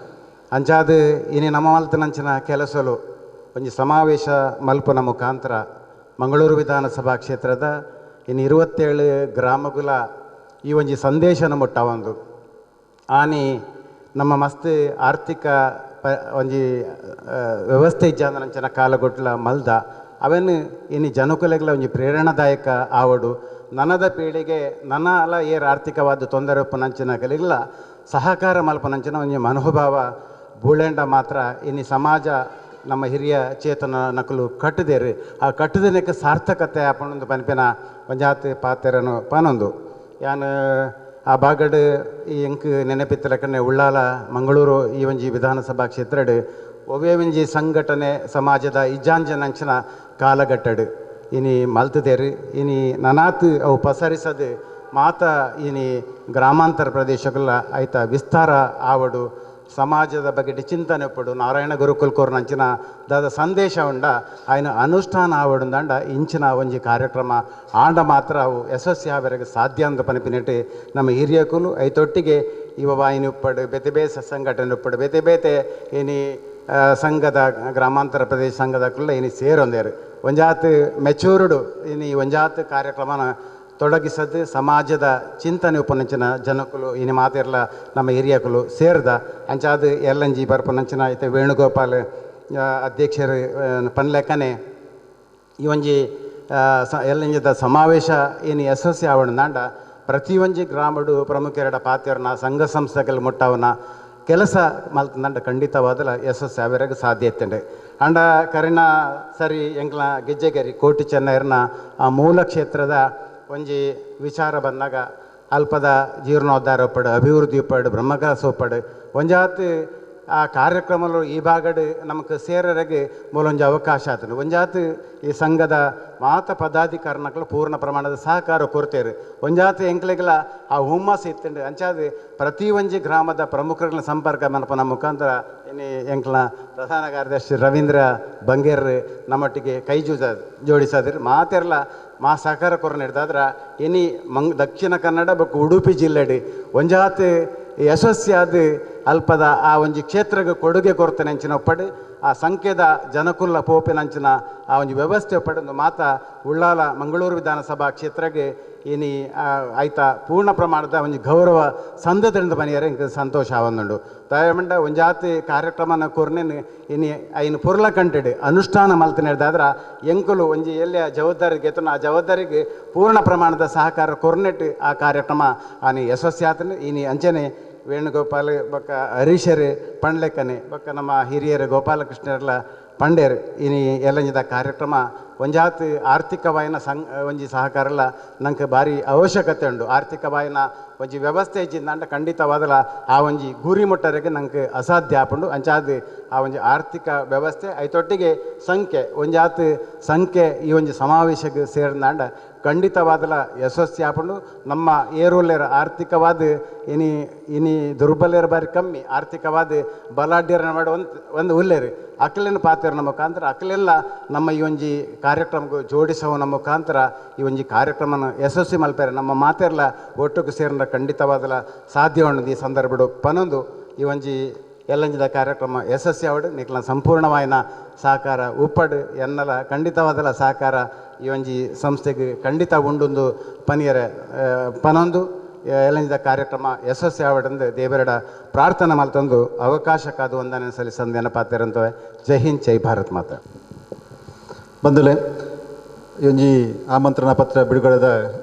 ಅಂಚಾದ ಇನಿ ನಮ್ಮ ಮಲ್ತಿನಂಚಿನ ಕೆಲಸಲು ಒಂಜಿ ಸಮಾವೇಶ ಮಲ್ಪನ ಮುಖಾಂತರ ಮಂಗಳೂರು ವಿಧಾನಸಭಾ ಕ್ಷೇತ್ರದ ಇನ್ನು 27 ಗ್ರಾಮಗಳ ಈ ಒಂಜಿ ಸಂದೇಶನ ಮುಟ್ಟವಂದು ಆನಿ ನಮ್ಮ ಮಸ್ತ್ ಆರ್ಥಿಕ ಒಂಜಿ ವ್ಯವಸ್ಥೆ ಇಜ್ಜಾಂದನಂಚಿನ ಕಾಲಗೊಟ್ಲ ಮಲ್ದ ಅವನ್ನು ಇನ್ನು ಜನಕುಲೆಗಳ ಒಂಜಿ ಪ್ರೇರಣಾದಾಯಕ ಆವಡು ನನದ ಪೀಳಿಗೆ ನನ್ನ ಅಲ್ಲ ಏರ್ ಆರ್ಥಿಕವಾದ ತೊಂದರೆ ಉಪ್ಪನಂಚಿನ ಕಲಿಗಳ ಸಹಕಾರ ಮಲ್ಪನಂಚಿನ ಒಂಜಿ ಮನೋಭಾವ ಬೂಳೆಂಡ ಮಾತ್ರ ಇನ್ನು ಸಮಾಜ ನಮ್ಮ ಹಿರಿಯ ಚೇತನ ನಕಲು ಕಟ್ಟದೇರಿ ಆ ಕಟ್ಟದನಕ್ಕೆ ಸಾರ್ಥಕತೆ ಆಪಣೊಂದು ಪನ್ಪಿನ ಒಂಜಾತ್ ಪಾತೆರನು ಪನೊಂದು ಯಾನ್ ಆ ಬಾಗಡ್ ಈ ಎಂಕ್ ನೆನಪಿತ್ತಲಕನೆ ಉಳ್ಳಾಲ ಮಂಗಳೂರು ಈ ಒಂಜಿ ವಿಧಾನಸಭಾ ಕ್ಷೇತ್ರಡ್ ಒವ್ವೇ ಒಂಜಿ ಸಂಘಟನೆ ಸಮಾಜದ ಇಜ್ಜಾಂಜನಂಚಿನ ಕಾಲಘಟ್ಟಡ್ ಇನಿ ಮಲ್ತದೇರು ಇನಿ ನನಾತ್ ಅವು ಪಸರಿಸದು ಮಾತ ಇನಿ ಗ್ರಾಮಾಂತರ ಪ್ರದೇಶಗಳ ಆಯ್ತ ವಿಸ್ತಾರ ಆವಡು ಸಮಾಜದ ಬಗ್ಗೆ ಚಿಂತನೆ ಪಡು ನಾರಾಯಣ ಗುರುಕುಲ್ ಕೋರ್ನಂಚಿನ ದಾದ ಸಂದೇಶ ಉಂಡ ಆಯ್ನ ಅನುಷ್ಠಾನ ಆವಡುಂದಂಡ ಇಂಚಿನ ಒಂಜಿ ಕಾರ್ಯಕ್ರಮ ಆಂಡ ಮಾತ್ರ ಅವು ಯಶಸ್ವಿ ಆವರೆಗೆ ಸಾಧ್ಯ ಅಂತ ಪನಿಪಿನೆಟ್ಟು ನಮ್ಮ ಹಿರಿಯಕುಲು ಐತೊಟ್ಟಿಗೆ ಇವ ವಾಹಿನಿ ಉಪ್ಪಡು ಬೇತೆ ಬೇತೆ ಸಂಘಟನೆ ಉಪ್ಪಡು ಬೇತೆ ಬೇತೆ ಏನಿ ಸಂಘದ ಗ್ರಾಮಾಂತರ ಪ್ರದೇಶ ಸಂಘದ ಕುಲ್ಲ ಇನಿ ಸೇರೊಂದೇರು ಒಂಜಾತ್ ಮೆಚೂರ್ಡು ಇನಿ ಒಂಜಾತ್ ಕಾರ್ಯಕ್ರಮನ ತೊಡಗಿಸದು ಸಮಾಜದ ಚಿಂತನೆ ಉಪನಂಚಿನ ಜನಕುಲು ಇನಿ ಮಾತಿರ್ಲ ನಮ್ಮ ಹಿರಿಯಕುಲು ಸೇರ್ದ ಅಂಚಾದ ಎಲ್ಲಂಜಿ ಬರ್ಪನಂಚಿನ ಐತೆ ವೇಣುಗೋಪಾಲ್ ಅಧ್ಯಕ್ಷರು ಪನ್ಲೆಕ್ಕನೆ ಈ ಒಂಜಿ ಎಲ್ಲಂಜಿದ ಸಮಾವೇಶ ಏನು ಯಶಸ್ವಿ ಆವಣದಾಂಡ ಪ್ರತಿಯೊಂಜಿ ಗ್ರಾಮಡು ಪ್ರಮುಖರೆಡ ಪಾತ್ರನ ಸಂಘ ಸಂಸ್ಥೆಗಳು ಮುಟ್ಟವನ ಕೆಲಸ ಮಲ್ತಂದಂಡ ಖಂಡಿತವಾದಲ ಯಶಸ್ವಿ ಆವರೆಗೆ ಸಾಧ್ಯ ಇತ್ತಂಡೆ. ಅಂಡ ಕರಿನ ಸರಿ ಎಂಕ್ಲ ಗೆಜ್ಜೆಗರಿ ಕೋಟಿ ಚೆನ್ನೈರ್ನ ಆ ಮೂಲ ಕ್ಷೇತ್ರದ ಒಂಜಿ ವಿಚಾರ ಬಂದಾಗ ಅಲ್ಪದ ಜೀರ್ಣೋದ್ಧಾರ ಒಪ್ಪಡು ಅಭಿವೃದ್ಧಿ ಒಪ್ಪಡು ಬ್ರಹ್ಮಕಲಸ ಒಪ್ಪಡು ಒಂಜಾತ್ ಆ ಕಾರ್ಯಕ್ರಮಗಳು ಈ ಭಾಗಡ್ ನಮಕ್ ಸೇರರೆಗೆ ಮೂಲೊಂಜಿ ಅವಕಾಶ ಆತನು ಒಂಜಾತ್ ಈ ಸಂಘದ ಮಾತ ಪದಾಧಿಕಾರಿನಕ್ಲು ಪೂರ್ಣ ಪ್ರಮಾಣದ ಸಹಕಾರ ಕೊರ್ತೇರು ಒಂಜಾತ್ ಎಂಕ್ಲೆಗಳ ಆ ಹುಮ್ಮಸ್ಸು ಇತ್ತಂಡು ಅಂಚಾದ ಪ್ರತಿ ಒಂಜಿ ಗ್ರಾಮದ ಪ್ರಮುಖರುಗಳ ಸಂಪರ್ಕ ಮನಪನ ಮುಖಾಂತರ ಇನಿ ಎಂಕ್ಲ ಪ್ರಧಾನ ಕಾರ್ಯದರ್ಶಿ ರವೀಂದ್ರ ಬಂಗೇರ್ ನಮ್ಮೊಟ್ಟಿಗೆ ಕೈ ಜೂಜ ಜೋಡಿಸದಿರು ಮಾತೆರ್ಲ ಮಾ ಸಹಕಾರ ಕೊರ ನೀಡ್ದಾದ್ರ ಇನಿ ದಕ್ಷಿಣ ಕನ್ನಡ ಬೊಕ್ಕ ಉಡುಪಿ ಜಿಲ್ಲೆಡ್ ಒಂಜಾತ್ ಯಶಸ್ವಿಯಾದ ಅಲ್ಪದ ಆ ಒಂಜಿ ಕ್ಷೇತ್ರಕ್ಕೆ ಕೊಡುಗೆ ಕೊರ್ತನೆಂಚಿನ ಒಪ್ಪಡು ಆ ಸಂಖ್ಯೆದ ಜನಕುಲ್ಲ ಪೋಪಿನಂಚಿನ ಆ ಒಂಜಿ ವ್ಯವಸ್ಥೆ ಒಪ್ಪಡು ಮಾತ ಉಳ್ಳಾಲ ಮಂಗಳೂರು ವಿಧಾನಸಭಾ ಕ್ಷೇತ್ರಕ್ಕೆ ಇನಿ ಆಯ್ತ ಪೂರ್ಣ ಪ್ರಮಾಣದ ಒಂಜಿ ಗೌರವ ಸಂದದಿಂದ ಬನಿಯರೆ ಇಂಕ ಸಂತೋಷ ಆವೊಂದುಂಡು. ದಯಮಂಡ ಒಂಜಾತಿ ಕಾರ್ಯಕ್ರಮನ ಕೊರ್ನೆನ್ ಇನಿ ಐನ್ ಪೊರ್ಲ ಕಂಟೆಡ್ ಅನುಷ್ಠಾನ ಮಲ್ತಿನೆಡ್ದಾದ್ರ ಎಂಕುಲು ಒಂಜಿ ಎಲ್ಲಿಯ ಜವಾಬ್ದಾರಿಗೆ ಎತ್ತುನ ಆ ಜವಾಬ್ದಾರಿಗೆ ಪೂರ್ಣ ಪ್ರಮಾಣದ ಸಹಕಾರ ಕೊರ್ನೆಟ್ ಆ ಕಾರ್ಯಕ್ರಮ ಆನಿ ಯಶಸ್ವಿ ಇನಿ ಅಂಚನೆ ವೇಣುಗೋಪಾಲ್ ಬೊಕ್ಕ ಹರೀಶರು ಪಂಡ್ಲೆಕ್ಕನೆ ಬೊಕ್ಕ ನಮ್ಮ ಹಿರಿಯರು ಗೋಪಾಲಕೃಷ್ಣರೆಲ್ಲ ಪಂಡೇರು ಇನಿ ಎಲ್ಲಂಜಿದ ಕಾರ್ಯಕ್ರಮ ಒಂಜಾತ್ ಆರ್ಥಿಕವಾಯಿನ ಒಂಜಿ ಸಹಕಾರಲ್ಲ ನಂಗೆ ಭಾರಿ ಅವಶ್ಯಕತೆ ಉಂಡು. ಆರ್ಥಿಕವಾಯಿನ ಒಂಜಿ ವ್ಯವಸ್ಥೆ ಇಜ್ಜಿಂದಾಂಡ ಖಂಡಿತವಾದಲ ಆ ಒಂಜಿ ಗುರಿ ಮುಟ್ಟರಿಗೆ ನಂಗೆ ಅಸಾಧ್ಯ ಆಪುಂಡು. ಅಂಚಾದ್ ಆ ಒಂಜಿ ಆರ್ಥಿಕ ವ್ಯವಸ್ಥೆ ಐತೊಟ್ಟಿಗೆ ಸಂಖ್ಯೆ ಒಂಜಾತ್ ಸಂಖ್ಯೆ ಈ ಒಂಜಿ ಸಮಾವೇಶಕ್ಕೆ ಸೇರಿದಾಂಡ ಖಂಡಿತವಾದಲ ಯಶಸ್ವಿ ಆಪುಂಡು. ನಮ್ಮ ಏರುಲ್ಲೇರ ಆರ್ಥಿಕವಾದ ಇನಿ ಇನಿ ದುರ್ಬಲರ ಬಾರಿ ಕಮ್ಮಿ ಆರ್ಥಿಕವಾದ ಬಲಾಢ್ಯರನ್ನ ಮಾಡಿ ಒಂದು ಒಂದು ಉಲ್ಲೇರು ಅಕಲಿನ ಪಾತ್ರನ ಮುಖಾಂತರ ಅಕಲೆಲ್ಲ ನಮ್ಮ ಈ ಒಂಜಿ ಕಾರ್ಯಕ್ರಮಕ್ಕೆ ಜೋಡಿಸುವ ಮುಖಾಂತರ ಈ ಒಂಜಿ ಕಾರ್ಯಕ್ರಮನ ಯಶಸ್ವಿ ಮಲ್ಪೇರೆ ನಮ್ಮ ಮಾತೆಲ್ಲ ಒಟ್ಟುಕು ಸೇರಿದ ಖಂಡಿತವಾದಲ ಸಾಧ್ಯ ಉಂಡು. ಈ ಸಂದರ್ಭಡು ಪನೊಂದು ಈ ಒಂಜಿ ಎಲ್ಲಂಜಿದ ಕಾರ್ಯಕ್ರಮ ಯಶಸ್ವಿ ಆವಡು ನಿಕ್ಲ ಸಂಪೂರ್ಣವಾಯಿನ ಸಹಕಾರ ಉಪ್ಪಡು ಎನ್ನಲ ಖಂಡಿತವಾದಲ ಸಹಕಾರ ಈ ಒಂಜಿ ಸಂಸ್ಥೆಗೆ ಖಂಡಿತ ಉಂಡೊಂದು ಪನಿಯರೆ ಪನೊಂದು ಎಲ್ಲಂಜಿದ ಕಾರ್ಯಕ್ರಮ ಯಶಸ್ವಿ ಆವಡಂದು ದೇವರಡ ಪ್ರಾರ್ಥನೆ ಮಲ್ತೊಂದು ಅವಕಾಶಕ್ಕಾದ ವಂದನೆ ಸಲ್ಲಿಸಂದು ನೆನಪಾತಿರಂತವೆ. ಜೈ ಹಿಂದ್, ಜೈ ಭಾರತ್ ಮಾತಾ. ಬಂಧುಲೆ, ಈ ಒಂಜಿ ಆಮಂತ್ರಣ ಪತ್ರ ಬಿಡುಗಡೆದ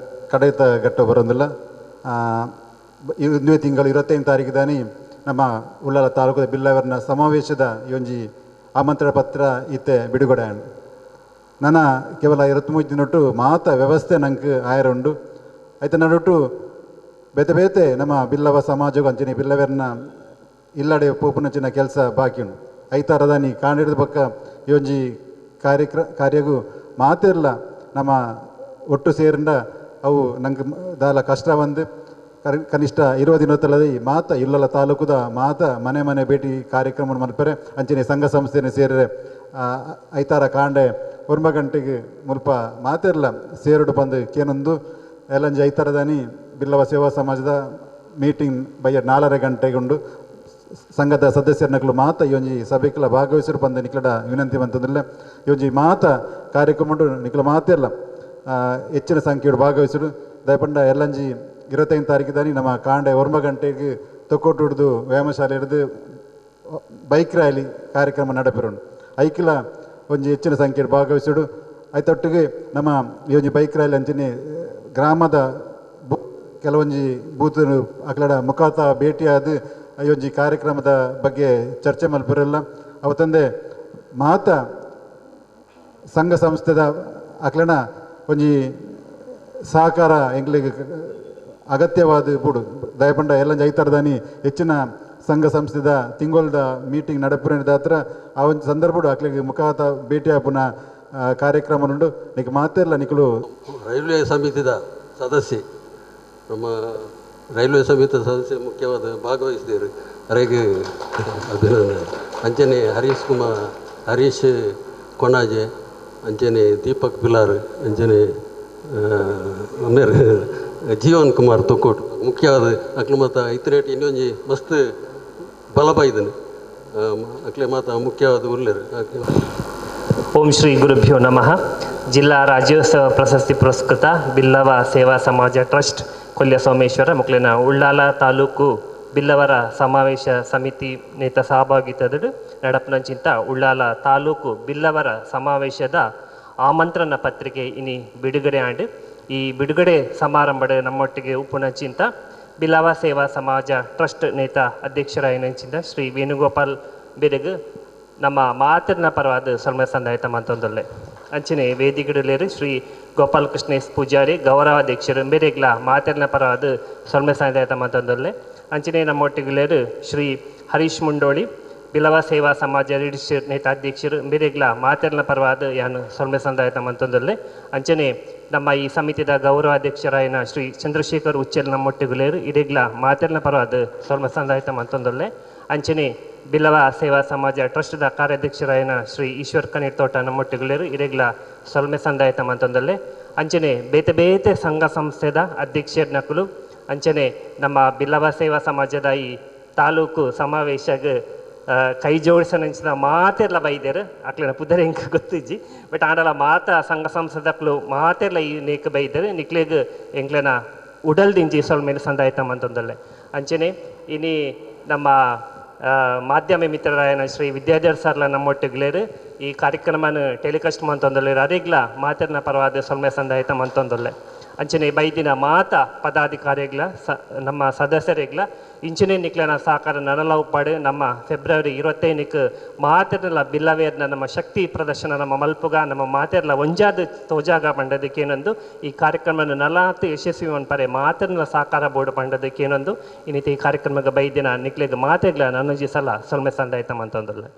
ಕಡೆತ ಘಟ್ಟ ಬರೋದಿಲ್ಲ. ಒಂದೇ ತಿಂಗಳು 25 ತಾರೀಕು ದಾನಿ ನಮ್ಮ ಉಳ್ಳಾಲ ತಾಲೂಕದ ಬಿಲ್ಲವರ್ನ ಸಮಾವೇಶದ ಈ ಒಂಜಿ ಆಮಂತ್ರಣ ಪತ್ರ ಇತ್ತೆ ಬಿಡುಗಡೆ. ನನ್ನ ಕೇವಲ 23 ದಿನೊಟ್ಟು ಮಾತ ವ್ಯವಸ್ಥೆ ನಂಗೆ ಆಯರ ಉಂಡು. ಆಯ್ತು ನಡುಟ್ಟು ಬೇತೆ ಬೇತೆ ನಮ್ಮ ಬಿಲ್ಲವ ಸಮಾಜಗೂ ಅಂಚಿನ ಬಿಲ್ಲವರ್ನ ಇಲ್ಲಡೆ ಪೋಪುನಂಚಿನ ಕೆಲಸ ಬಾಕಿ ಉಂಡು. ಐತಾರದಾನಿ ಕಾಣಿಡಿದ ಪಕ್ಕ ಈ ಒಂಜಿ ಕಾರ್ಯಗೂ ಮಾತಿರಲ್ಲ ನಮ್ಮ ಒಟ್ಟು ಸೇರಿಂದ ಅವು ನಂಗೆ ದಾಲ ಕಷ್ಟ ಬಂದು ಕನಿಷ್ಠ 20 ದಿನದಲ್ಲದೆ ಮಾತ ಇಲ್ಲಲ್ಲ ತಾಲೂಕುದ ಮಾತ ಮನೆ ಮನೆ ಭೇಟಿ ಕಾರ್ಯಕ್ರಮ ಮಲ್ಪರೆ ಅಂಚಿನ ಸಂಘ ಸಂಸ್ಥೆನ ಸೇರಿರೆ ಐತಾರ ಕಾಂಡೆ 9 ಗಂಟೆಗೆ ಮುಲ್ಪ ಮಾತಿರಲ್ಲ ಸೇರುಡು ಬಂದು ಕೇನೊಂದು ಎಲ್ಲಂಜಿ ಐತಾರದಾನಿ ಬಿಲ್ಲವ ಸೇವಾ ಸಮಾಜದ ಮೀಟಿಂಗ್ ಬಯ್ಯ 4:30 ಗಂಟೆಗುಂಡು. ಸಂಘದ ಸದಸ್ಯರನಕಲು ಮಾತ ಈ ಒಂಜಿ ಸಭೆಕ್ಲ ಭಾಗವಹಿಸಿರು ಬಂದು ನಿಕ್ಲಡ ವಿನಂತಿ ಬಂತಂದ್ರೆ ಈ ಒಂಜಿ ಮಾತ ಕಾರ್ಯಕ್ರಮ ಉಂಟು ನಿಕ್ಲ ಮಾತಿರಲ್ಲ ಹೆಚ್ಚಿನ ಸಂಖ್ಯೆಯು ಭಾಗವಹಿಸಿರು. ದಯಪಂಡ ಎಲ್ಲಂಜಿ 25 ತಾರೀಕು ದಾನಿ ನಮ್ಮ ಕಾಂಡೆ 9 ಗಂಟೆಗೆ ತೊಕ್ಕೊಟ್ಟು ಹಿಡಿದು ವ್ಯಾಯಾಮಶಾಲೆ ಹಿಡಿದು ಬೈಕ್ ರ್ಯಾಲಿ ಕಾರ್ಯಕ್ರಮ ನಡೆಪಿರುಂಡು. ಐಕ್ಲ ಒಂಜಿ ಹೆಚ್ಚಿನ ಸಂಖ್ಯೆಯಲ್ಲಿ ಭಾಗವಹಿಸಿಡು. ಐತೊಟ್ಟಿಗೆ ನಮ್ಮ ಈ ಒಂಜಿ ಬೈಕ್ ರ್ಯಾಲಿ ಅಂಚಿನ ಗ್ರಾಮದ ಕೆಲವೊಂಜಿ ಬೂತ್ ಅಕಲಡ ಮುಖಾತ ಭೇಟಿಯಾದ ಈ ಒಂಜಿ ಕಾರ್ಯಕ್ರಮದ ಬಗ್ಗೆ ಚರ್ಚೆ ಮಲ್ಪಿರಲ್ಲ. ಅವತ್ತಂದೆ ಮಾತ ಸಂಘ ಸಂಸ್ಥೆದ ಅಕ್ಲನ ಒಂಜಿ ಸಹಕಾರ ಎಂಗ್ಲಿಗೆ ಅಗತ್ಯವಾದ ಬುಡು. ದಯಪಂಡ ಎಲ್ಲ ಜೈತಾರದಾನಿ ಹೆಚ್ಚಿನ ಸಂಘ ಸಂಸ್ಥೆದ ತಿಂಗೊಲ್ದ ಮೀಟಿಂಗ್ ನಡಪುರ ಆ ಒಂದು ಸಂದರ್ಭಡು ಅಕ್ಲಿಗೆ ಮುಖಾತ ಭೇಟಿ ಆಪುನ ಕಾರ್ಯಕ್ರಮ ಉಂಡು. ನಿಕ್ ಮಾತಿರಲ್ಲ ನಿಕ್ಲು ರೈಲ್ವೆ ಸಮಿತಿದ ಸದಸ್ಯೆ ನಮ್ಮ ರೈಲ್ವೆ ಸಮಿತಿಯ ಸದಸ್ಯ ಮುಖ್ಯವಾದ ಭಾಗವಹಿಸಿದರು ಅವರಿಗೆ ಅಭಿನಂದನೆ. ಅಂಚನೆ ಹರೀಶ್ ಕುಮಾರ್, ಹರೀಶ್ ಕೊಣಾಜೆ, ಅಂಚನೆ ದೀಪಕ್ ಪಿಲಾರ್, ಅಂಚನೆ ಜೀವನ್ ಕುಮಾರ್ ತೊಕ್ಕೋಟು ಮುಖ್ಯವಾದ ಅಕ್ಲು ಮಾತ ಇತ್ತರೇಟ್ ಇನ್ನೊಂಜಿ ಮಸ್ತ್ ಬಲ ಬೈದನು ಅಕ್ಲೆ ಮಾತ ಮುಖ್ಯವಾದ ಉಲ್ಲೇರು. ಓಂ ಶ್ರೀ ಗುರುಭ್ಯೋ ನಮಃ. ಜಿಲ್ಲಾ ರಾಜ್ಯೋತ್ಸವ ಪ್ರಶಸ್ತಿ ಪುರಸ್ಕೃತ ಬಿಲ್ಲವ ಸೇವಾ ಸಮಾಜ ಟ್ರಸ್ಟ್ ಕೊಲ್ಯ ಸೋಮೇಶ್ವರ ಮುಕ್ಲಿನ ಉಳ್ಳಾಲ ತಾಲೂಕು ಬಿಲ್ಲವರ ಸಮಾವೇಶ ಸಮಿತಿ ನೇತ ಸಹಭಾಗಿತ್ತದಡು ನಡಪನಂಚಿಂತ ಉಳ್ಳಾಲ ತಾಲೂಕು ಬಿಲ್ಲವರ ಸಮಾವೇಶದ ಆಮಂತ್ರಣ ಪತ್ರಿಕೆ ಇನಿ ಬಿಡುಗಡೆ ಆಂಡ್ ಈ ಬಿಡುಗಡೆ ಸಮಾರಂಭದ ನಮ್ಮೊಟ್ಟಿಗೆ ಉಪ್ಪುನಂಚಿಂತ ಬಿಲ್ಲವ ಸೇವಾ ಸಮಾಜ ಟ್ರಸ್ಟ್ ನೇತ ಅಧ್ಯಕ್ಷರಾಯಿನಂಚಿಂತ ಶ್ರೀ ವೇಣುಗೋಪಾಲ್ ಬೆರಗು ನಮ್ಮ ಮಾತಿನ ಪರವಾದ ಸೊಲ್ಮೆ ಸಂದಾಯತ ಮಂತೊಂದೊಲ್ಲೆ. ಅಂಚನೆ ವೇದಿಕೆಡಲೇರು ಶ್ರೀ ಗೋಪಾಲಕೃಷ್ಣ ಎಸ್ ಪೂಜಾರಿ ಗೌರವಾಧ್ಯಕ್ಷರು ಮೇರೆಗ್ಲ ಮಾತಿನ ಪರವಾದ ಸೊಲ್ಮೆ ಸಂದಾಯತ ಮಂತೊಂದೊಲ್ಲೆ. ಅಂಚನೆ ನಮ್ಮೊಟ್ಟಿಗೆಲೇರು ಶ್ರೀ ಹರೀಶ್ ಮುಂಡೋಳಿ ಬಿಲವ ಸೇವಾ ಸಮಾಜ ರಿಜಿಸ್ಟರ್ ನೇತಾಧ್ಯಕ್ಷರು ಮೇರೆಗ್ಲ ಮಾತಿನ ಪರವಾದ ಯಾನು ಸೊಲ್ಮೆ ಸಂದಾಯತ ಮಂತೊಂದೊಲ್ಲೆ. ಅಂಚನೆ ನಮ್ಮ ಈ ಸಮಿತಿದ ಗೌರವಾಧ್ಯಕ್ಷರಾಯನ ಶ್ರೀ ಚಂದ್ರಶೇಖರ್ ಉಚ್ಚಲ್ ನಮ್ಮೊಟ್ಟಿಗುಲೇರು ಇಡೆಗ್ಲ ಮಾತಿನ ಪರವಾದ ಸೊಲ್ಮೆ ಸಂದಾಯತ ಮಂತೊಂದೊಲ್ಲೆ. ಅಂಚನೆ ಬಿಲ್ಲವ ಸೇವಾ ಸಮಾಜ ಟ್ರಸ್ಟ್ದ ಕಾರ್ಯಾಧ್ಯಕ್ಷರಾಯನ ಶ್ರೀ ಈಶ್ವರ್ ಕನೀರ್ ತೋಟ ನಮ್ಮೊಟ್ಟಿಗುಲೇರು ಇರೆಗ್ಲ ಸೊಲ್ಮೆ ಸಂದಾಯತ ಮಂತೊಂದೊಲ್ಲೆ. ಅಂಚನೆ ಬೇತೆ ಬೇತೆ ಸಂಘ ಸಂಸ್ಥೆದ ಅಧ್ಯಕ್ಷರ ನಕಲು ಅಂಚನೆ ನಮ್ಮ ಬಿಲ್ಲವ ಸೇವಾ ಸಮಾಜದ ಈ ತಾಲೂಕು ಸಮಾವೇಶಗ್ ಕೈ ಜೋಡಿಸನಂಚಿನ ಮಾತೆರ್ಲ ಬೈದೆರ್. ಅಕ್ಲೆನ ಪುದರ್ ಎಂಕ್ ಗೊತ್ತಿಜ್ಜಿ, ಬಟ್ ಆಂಡಲ ಮಾತ ಸಂಘ ಸಂಸ್ಥೆದಕ್ಲು ಮಾತೆರ್ಲ ಈ ನೇಕ್ ಬೈದೆರ್. ನಿಕ್ಲೆಗ್ ಎಂಕ್ಲೆನ ಉಡಲ್ ದಿಂಜಿ ಸೊಲ್ಮೆನ್ ಸಂದಾಯ್ತ ಮಂತೊಂದುಲ್ಲೆ. ಅಂಚನೆ ಇನಿ ನಮ್ಮ ಮಾಧ್ಯಮ ಮಿತ್ರರಾಯನ ಶ್ರೀ ವಿದ್ಯಾಧರ್ ಸರ್ಲ ನಮ್ಮೊಟ್ಟುಗ್ಲೇರ್ ಈ ಕಾರ್ಯಕ್ರಮನ ಟೆಲಿಕಾಸ್ಟ್ ಮಂತೊಂದುಲ್ಲೆರ್. ಅರೆಗ್ಲ ಮಾತೆರ್ನ ಪರವಾದ ಸೊಲ್ಮೆ ಸಂದಾಯ್ತ ಮಂತೊಂದುಲ್ಲೆ. ಅಂಚನೆ ಬೈದಿನ ಮಾತ ಪದಾಧಿಕಾರಿಗಳ ನಮ್ಮ ಸದಸ್ಯರಿಗ್ಲ ಇಂಚನೆ ನಿಕ್ಲೆನ ಸಹಕಾರ ನನಲವುಪಾಡು. ನಮ್ಮ ಫೆಬ್ರವರಿ 25ಕ್ಕೆ ಮಾತೆರ್ನಲ ಬಿಲ್ಲವೇರ್ನ ನಮ್ಮ ಶಕ್ತಿ ಪ್ರದರ್ಶನ ನಮ್ಮ ಮಲ್ಪುಗ ನಮ್ಮ ಮಾತೆರ್ಲ ಒಂಜಾದ ತೋಜಾಗ ಪಂಡದಕ್ಕೇನೊಂದು ಈ ಕಾರ್ಯಕ್ರಮನ ನಲಾತ್ ಯಶಸ್ವಿ ಮನ್ಪರೆ ಮಾತೆರ್ನಲ ಸಹಕಾರ ಬೋರ್ಡ್ ಪಂಡದಕ್ಕೇನೊಂದು ಇನ್ನಿತ ಈ ಕಾರ್ಯಕ್ರಮಕ್ಕೆ ಬೈದಿನ ನಿಕ್ಲೆಗ್ ಮಾತೆರ್ಲ ನನೊಂಜಿ ಸಲ ಸೊಲ್ಮೆ ಸಂದಾಯ್ತ ಮಂತೊಂದುಲ್ಲೆ.